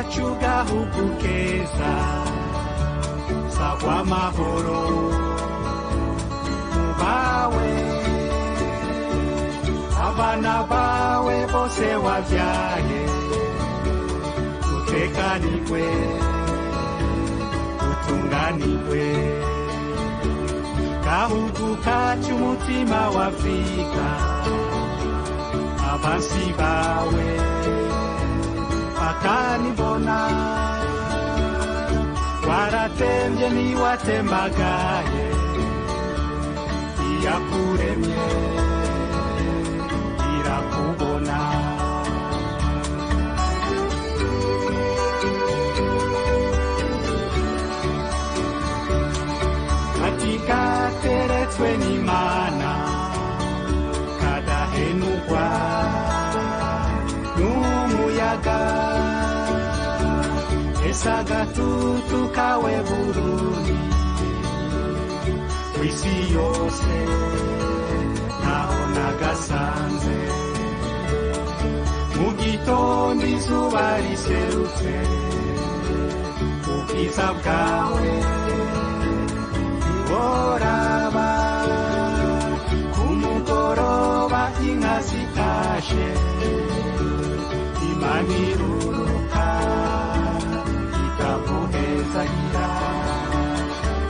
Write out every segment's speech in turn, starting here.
Iwacu gahugu keza sagwa amahoro mubawe abana bawe bose wabyaye utekanirwe utunganirwe gahugu kacu umutima wa Afrika abansi bawe bakanibona waratembye ntiwatembagaye iyakuremye irakubona. Ati kateretswe n'Imana kadahenukwa n'umuyaga esa gatutu kawe Burundi kw'isi yose ntaho nagasanze mu gitondo izuba riserutse ubwiza bwawe ntiworaba ku mugoroba inka zitashe Imana iruruka ikaguhezagira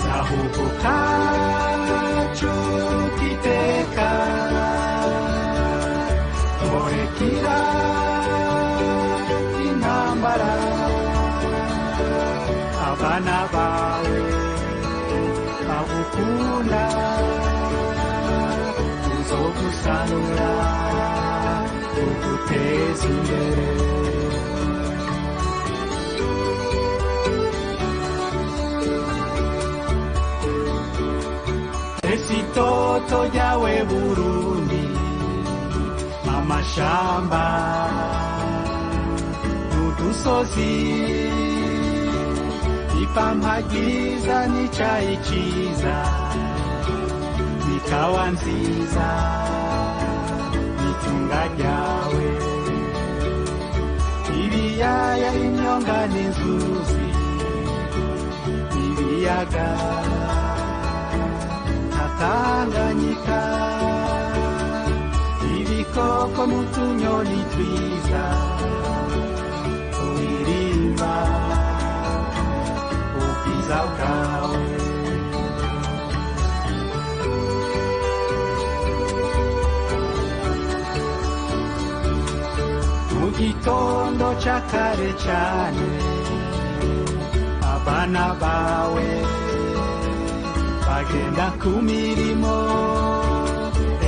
gahugu kacu k'iteka turekira intambara abana bawe bagukunda tuzogusanura tuguteze imbere. Itoto ryawe Burundi amashamba n'udusozi ipampa ryiza n'icayi ciza n'ikawa nziza n'itunga ryawe ibiyaya imyonga n'inzuzi ibiyaga Tanganyika ibikoko n'utunyoni twiza turirimba ubwiza bwawe. Mu gitondo ca kare cane abana bawe bagenda ku mirimo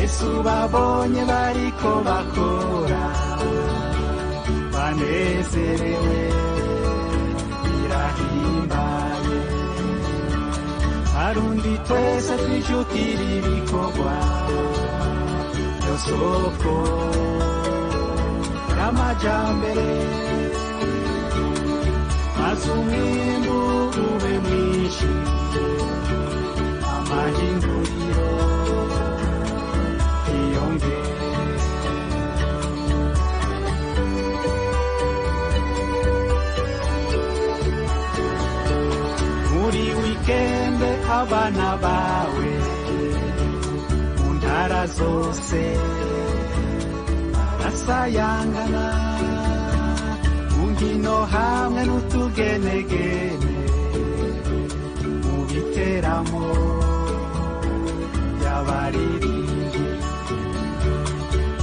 ese ubabonye bariko bakora banezerewe birahimbaye Arundi twese twijukira ibikorwa yo soko y'amajambere maze umwimbu ube mwinshi amahinguriro yiyongere. Muri wikende abana bawe mu ntara zose barasayangana mu nkino hamwe n'utugenegene mu biteramo by'abaririmbyi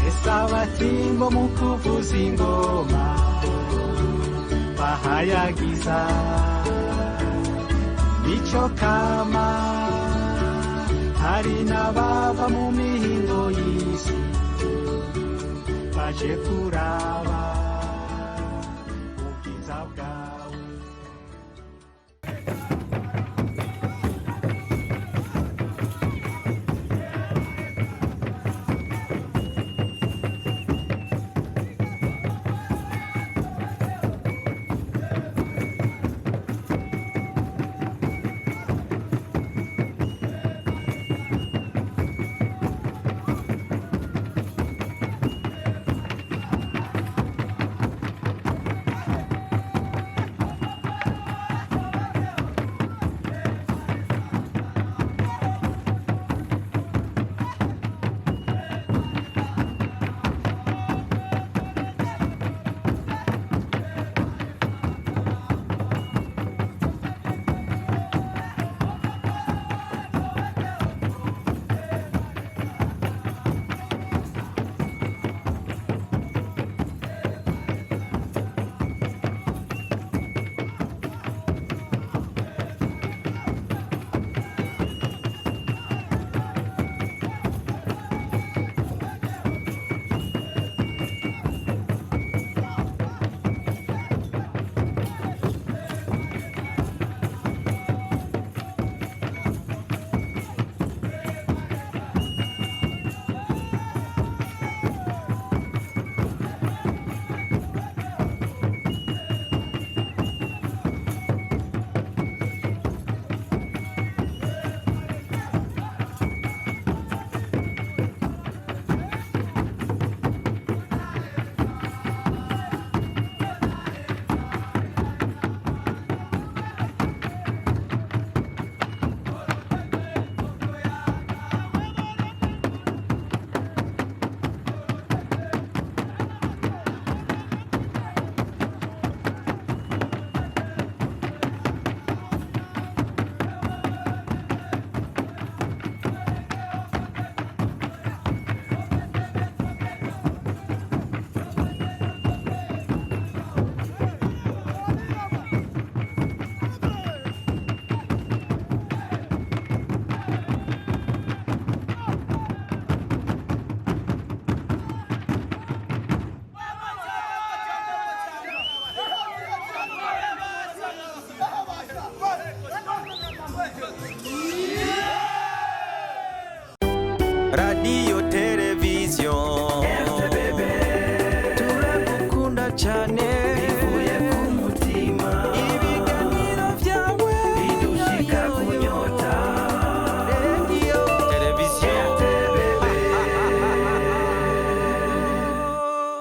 ese abatimbo mu kuvuza ingoma bahayagiza mico kama hari n'abava mu mihingo y'isi baje kuraba ubwiza bwawe.